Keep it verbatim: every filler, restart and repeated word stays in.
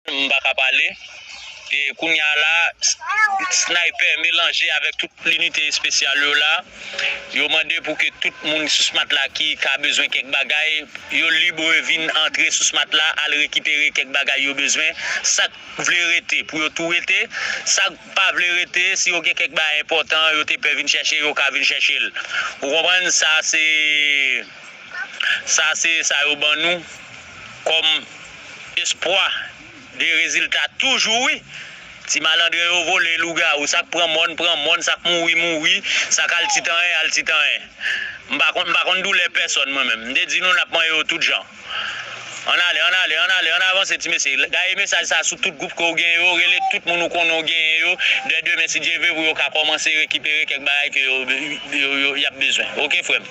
M pa ka pale. E kounye a la, s- snaypè melanje avèk tout linite espesyal yo la. Yo mande pou ke tout moun sou SMAT la ki ka bezwen kèk bagay, yo libre vin antre sou SMAT la, al rekipere kèk bagay yo bezwen. Sa k vle rete, pou yo tou rete. Sa k pa vle rete, si yo gen kèk bagay enpòtan, yo te pè vin chèche, yo ka vin chèche l. Ou konprann? Sa se, sa se sa yo ban nou kòm espwa de rezilta toujou, wi. Ti malandren yo vole lougawou, sa k pran mòn, pran mòn, sa k mouri, mouri, sa k al titanyen, al titanyen. M pa konn, m pa konn doulè pèsòn mwen menm. M te di nou n ap manyen yo tout jan. Ann ale, ann ale, ann ale, ann avanse ti mesye. Gaye mesaj sa sou tout gwoup ke w gen yo, rele tout moun ou konnen w genyen yo. Dè demen si Dye vle pou yo ka kòmanse rekipere kèk bagay ke yo, yo, yo, y ap bezwen. Oke frè m.